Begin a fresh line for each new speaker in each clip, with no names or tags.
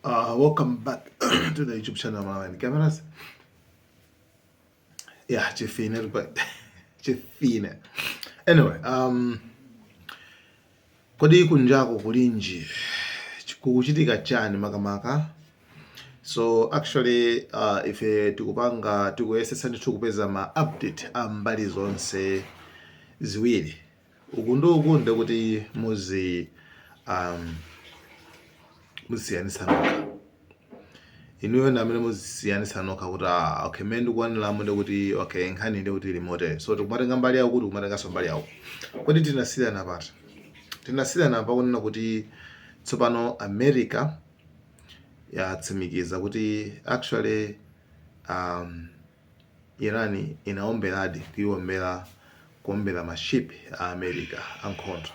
Welcome back to the YouTube channel Malawi Cameras. Yeah, chifine, but chifine. Anyway, kodi kunjako kulinji, kukuchitika chani makamaka? So actually, ife tikupanga, tikuyesesa ndithu kupeza ma update a mbali zonse ziwiri, uku ndi uku, ndekuti muzisiyanisa nokha inuyo ndi amene muzisiyanisa nokha kuti, ah, okay, mmene ndikuwaniramo ndikuti, okay, nkhani ndikuti ili motere. So tikumatenga mbali yawo kuti tikumatenganso mbali yawo. Kodi tinasiyana pati? Tinasiyana pakunena kuti tsopano America yatsimikiza kuti actually Iran inaomberadi, kuiombera, kuombera maship a America ankhondo.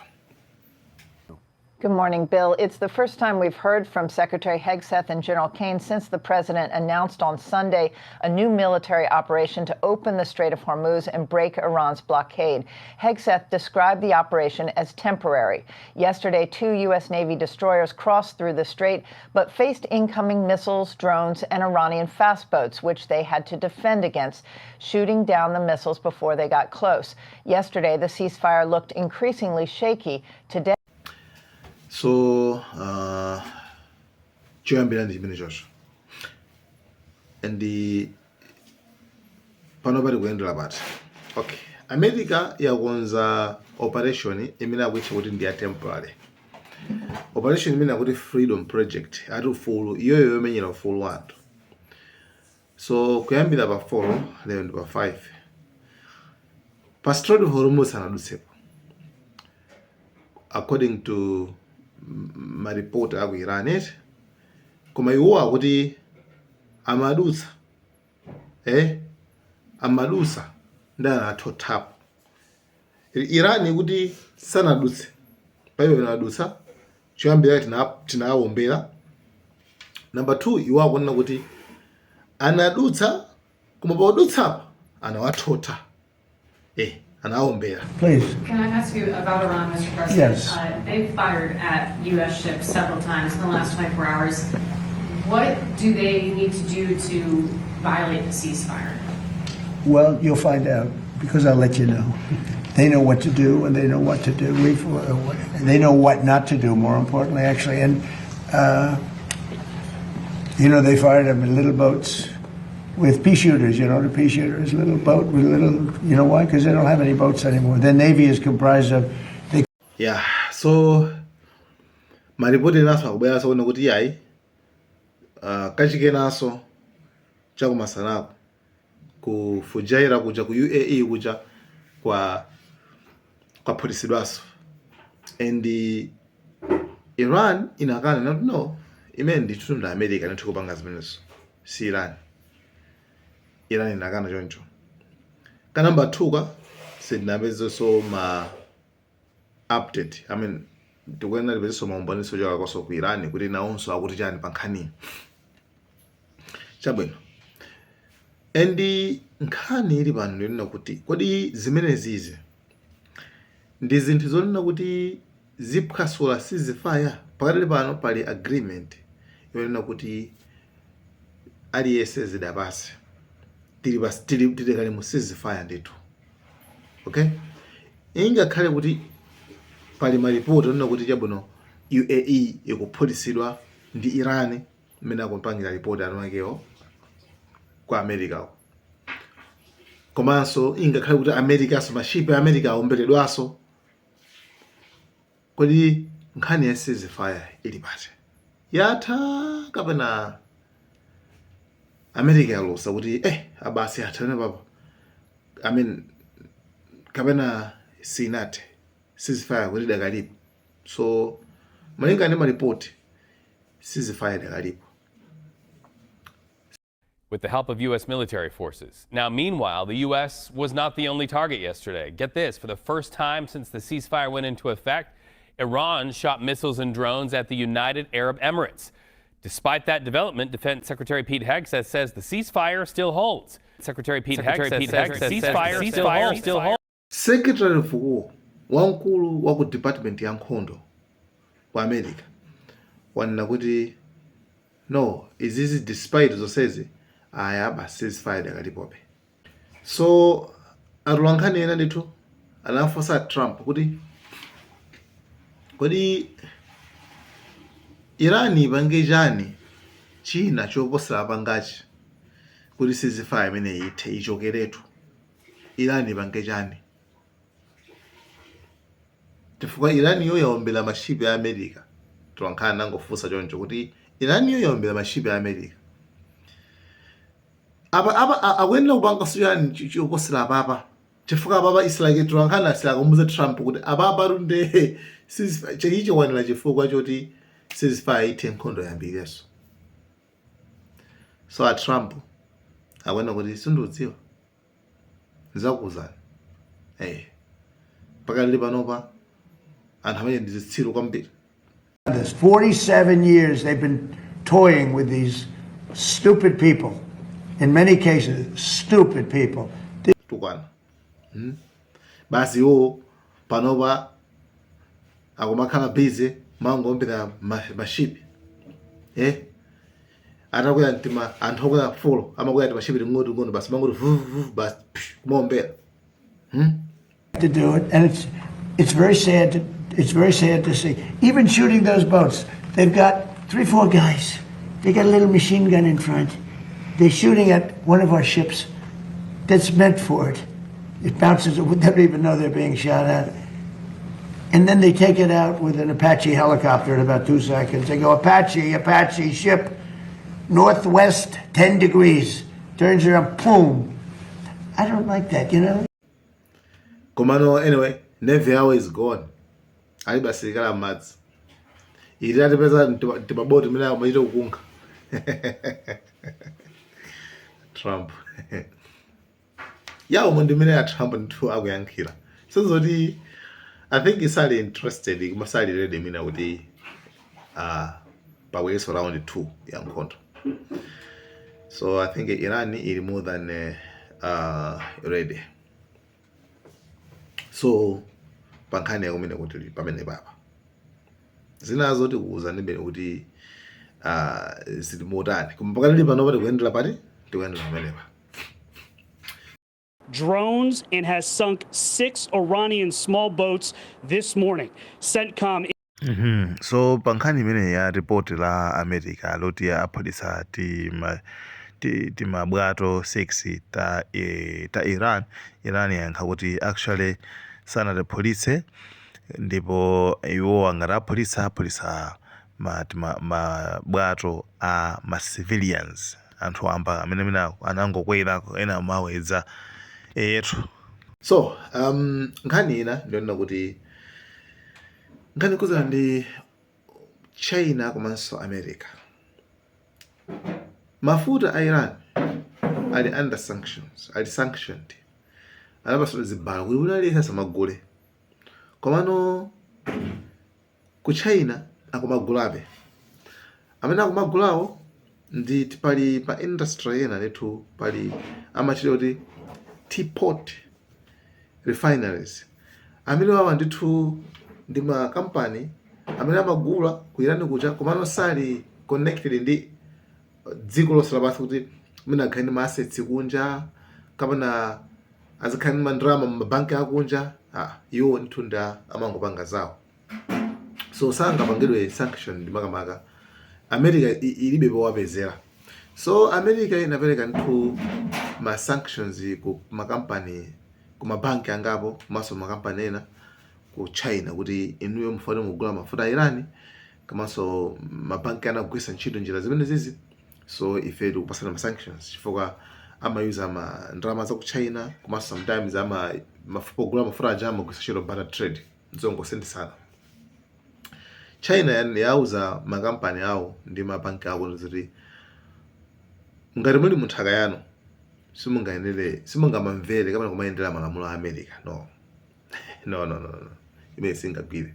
Good morning, Bill. It's the first time we've heard from Secretary Hegseth and General Kane since the president announced on Sunday a new military operation to open the Strait of Hormuz and break Iran's blockade. Hegseth described the operation as temporary. Yesterday, two U.S. Navy destroyers crossed through the strait but faced incoming missiles, drones, and Iranian fast boats, which they had to defend against, shooting down the missiles before they got close. Yesterday, the ceasefire looked increasingly shaky. Today,
So choyambira ndi chimene chocho, and pano pali kuyendera pati? Okay, America yakonza operation imene akuitcha kuti ndi ya temporary operation imene akuti Freedom Project, ati ufulu, iyoyo yomenyera ufulu wa anthu. So kuyambira pa 4, lero ndi pa 5, pa Strait of Hormuz anadutsepo, according to maripoti aku Iran eti. Koma iwo akuti amadutsa, amadutsa ndi anathothapo. Iran ikuti sanadutse, paipo panadutsa. Choyambira tinawombera. Number 2, iwo akunena kuti anadutsa, koma podutsapo anawathotha, anawombera.
Please.
Can I ask you about Iran, Mr. President?
Yes.
They've fired at U.S. ships several times in the last 24 hours. What do they need to do to violate the ceasefire?
Well, you'll find out because I'll let you know. They know what to do and they know what to do. They know what not to do, more importantly, actually. And they fired them in little boats with pea shooters. You know what a pea shooter is? A little boat with little, you know why? Because they don't have any boats anymore. The Navy is comprised of, they
Yeah, so maripoti enaso akubweranso kuona kuti yayi, kachikenaso chakumasanako ku Fujairah kuja ku UAE kuja kwa kwaphulitsidwanso, and Iran inakana nati no, imene ndithu ndi America ndithu kupanga zimenezo, si Iran. Iran inakana choncho. Ka number 2 ka sindinapezenso ma update. I mean, tikuyenera tipezenso maumboniso chokakonso ku Iran kuti nawonso akuti chani pa nkhaniyi. Chabwino, and nkhani ili pano ndinena kuti kodi zimenezizi ndi zinthu zonena kuti ziphwasula ceasefire? Pakatali pano pali agreement yonena kuti aliyense zidapase, tili tili kale mu ceasefire ndithu. Okay, ingakhale kuti pali maripoti onena kuti chabwino, UAE ikuphulitsidwa ndi Iran, mmene akupangira ripoti anu akewo kwa America uko, komanso ingakhale kuti Americanso, mashipi a America aomberedwanso, kodi nkhani ya ceasefire ili pati? Yatha kapena America yalusa kuti abasi atha pene papa? I mean, kapena sinathe ceasefire kuti idakalipo? So malinga ndi maripoti, ceasefire idakalipo.
With the help of U.S. military forces. Now, meanwhile, the U.S. was not the only target yesterday. Get this: for the first time since the ceasefire went into effect, Iran shot missiles and drones at the United Arab Emirates. Despite that development, Defense Secretary Pete Hegseth says the ceasefire still holds. Secretary Pete
Secretary
Hegseth
Pete
says
Hegseth
the
says
ceasefire
the
still
ceasefire
holds.
Still holds.
Secretary of War, wamkulu wa ku department ya nkhondo ku America, wanena kuti No, izizi, despite zonsezi, aya basi, ceasefire idakalipobe. So atolankhani ena ndithu anafunsa Trump kuti kodi Iran ipange chani china choposera apangachi kuti ceasefire imene ithe, ichokeretu? Iran ipange chani? Chifukwa Iraniyo yaombera mashipi a America. Tolankhani nangofunsa choncho kuti Iraniyo yaombera mashipi a America, apa akuyenera kupanga chani choposera apapa? Chifukwa apapa it's like tolankhani asila Trump kuti apapa tunde chichikwanira chifukwa choti ceasefire ithe, nkhondo yambirenso. So a Trump akuona kuti sindiudziwa, ndizakuwuzani. Pakali panopa anthu amene ndi zitsiru kwambiri.
This 47 years they've been toying with these stupid people. In many cases, stupid people.
Tukwana. Basi, iwo panopa akumakhala busy mangombera mashipi, atakwera mtima anthu okwera fulo amakwera ti mashipi ting'ono ting'ono, basi mangoti vuvuvu, basi psh, kumaombera.
To do it, and it's very sad to see. Even shooting those boats, they've got three, four guys. They got a little machine gun in front. They're shooting at one of our ships that's meant for it. It bounces. They don't even know they're being shot at. And then they take it out with an Apache helicopter in about 2 seconds. They go, "Apache, Apache, ship, northwest 10 degrees." Turns around, boom. I don't like that.
Komano anyway, navy yawo is gone, alibe asilikali amadzi. Ili atipeza timaboti mene amachita kukunkha Trump yawo mo ndimene ya Trump ndithu akuyankhira sozoti I think isali interested koma sali ready mina kuti pabwerenso round 2 ya nkhondo. So I think Iran ili more than ready. So pankhani yakumene kuti pamene papa zinazo tikuwuzanibe kuti zili motani, koma pakatili pano tikuyendera pati, tikuyendera pamenepa.
Drones and has sunk six Iranian small boats this morning. CENTCOM
So pa nkhani imene ya ripoti la America loti aphulitsa timabwato 6 ta Iran, Iran yayankha kuti actually sanatiphulitse, ndipo iwo angati aphulitsa, aphulitsa mabwato a ma civilians, anthu amba amene anangokwera, ena amawedza etu. So nkhani ina ndionena kuti nkhani ikuzana ndi China komanso America. Mafuta a Iran ali under sanctions, ali sanctioned, anapasula zibalo kuti wina aliyense asamagule. Komano ku China akumagulabe. Amene akumagulawo ndi pali pa industry ena ndithu, pali amachita kuti teapot refineries, amene wawa ndithu ndi makampani amene amagula ku Iran kuja, komano sali connected ndi dziko lonse lapansi kuti mwina akhale ndi ma assets kunja kapena azikhala ndi mandalama mumabanki akunja. Iwo ndithu ndi amangopanga zawo, so sangapangidwe sanction ndi makamaka America ilibe powapezera. So America inapereka ndithu ma sanctions ku makampani, ku mabanki angapo komanso makampani ena ku China kuti inuyo mufane mugula mafuta a Iran, komanso mabanki anagwisa ntchito njira zimene zizi, so ife tikupasana ma sanctions chifukwa amayuza ma ndalama za ku China, komanso sometimes ama pogula mafuta aja amagwisa ntchito barter trade, zongosinthisana. China yauza makampani awo ndi mabanki awo kuti ngati muli munthaka yanu simungayenere, simungamamvere kapena kumayendera malamulo a America. No, no, no, no, no. Imene singagwire,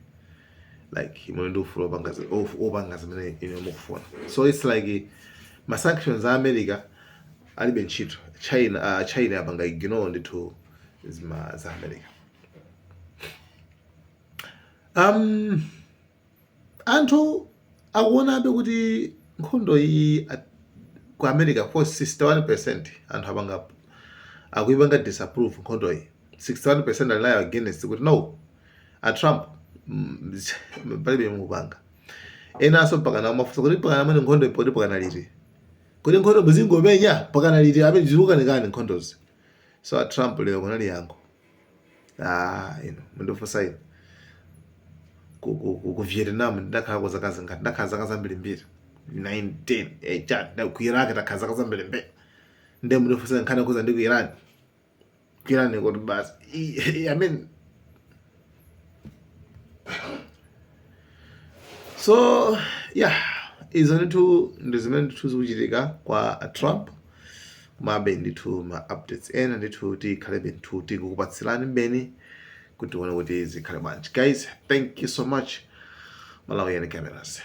like muli ndi ufulu opanga zimene ine mukufuna. So it's like ma sanctions a America alibe ntchito. China yapanga ignore ndithu zima za America. Anthu akuonabe kuti Nkhondo iyi ku America for 61% anthu apanga akuipanga disapprove nkhondo iyi. 61% ali nayo against kuti no, a Trump, palibe mupanga. Enanso mpakana amafunsa kuti mpakana amene nkhondo ipoti pakana liti, kuti nkhondo muzingomenya pakana liti, amene zikukanikani nkhondozi. So a Trump lero kunali yankho. Ah, ino mundifunsa ino, ku Vietnam ndakhalako zaka zingati? Ndakhala zaka zambirimbiri, 9, 10, 8, ku Iraq takhala zaka zambirimbiri. Ndiye mundifunsa nkhani kuza ndi ku Iran, ku Iran kuti basi, I mean, so yeah, izo ndithu ndi zimene ndithu zikuchitika kwa Trump. Komabe ndithu ma updates ena ndithu tikhalebe ndithu tikukupatsirani mbeni kuti tione kuti zikhale bwanji. Guys, thank you so much. Malawian Cameras.